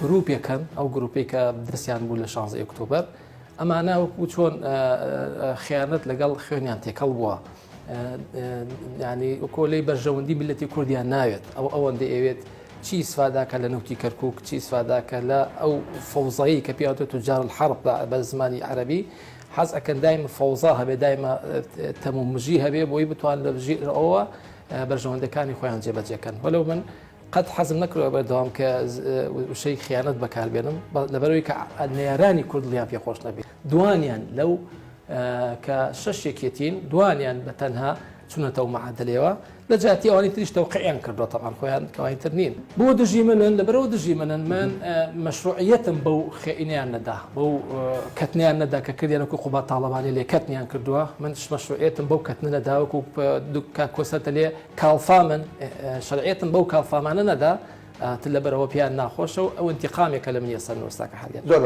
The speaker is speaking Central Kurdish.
گروپێکن، ئەو گروپەی کە دەستیان بوو لە 16 ئۆکتۆبەر، ئەمانە وەکو چۆن خیانەت لەگەڵ خوێنیان تێکەڵ بووە، ینی وەکۆ لەی بەرژەوەندی میلەتی کوردیان ناوێت، ئەو ئەوەندە ئەوێت چی ئیسفاداکە لە نەوتی کەرکک، چی ئیسفاداکە لە ئەو فەوزایی کە پیاوتە تجار الحرب بە زمانی عەربی، حەز ئەکەن دایمە فەوزا هەبێ، دایمە تەمومژی هەبێ بۆی بتوان لە ژێرەوە بەرژەوەندەکانی خۆیان جێبەجێکەن. وەلو من قەت حەزم نەکردووە بەردەوام کە وشەی خیانەت بەکاربێنم، لەبەرەوەی کە نەیارانی کورد دڵیان پێ خۆش نەبێت. دوانیان لەو کە شەش یەکێتین، دوانیان بە تەنها چونەتەوە معادلەوە، لە جیاتی ئەوانی تریش تەوقیعیان کردووە، تەبعەن خۆیان کەوانی تر نین. بۆ دژی منن؟ لەبەرەوە دژی منن من مەشروعیەتم بەو خێئینەیان نەدا، بەو کەتنیان نەدا کە کردیان وەکو قوباد تاڵەبانی لێ کەتنیان کردووە، من مەشروعیەتم بەو کەتنە نەدا، وەکو کاک کۆسرەت لێ کاڵفامن، شەرعیەتم بەو کاڵفامانە نەدا، تر لەبەرەوە پێیان ناخۆشە و ئەو انتقامێکە لە منی ئێستا نووساکە حالیان. زۆر.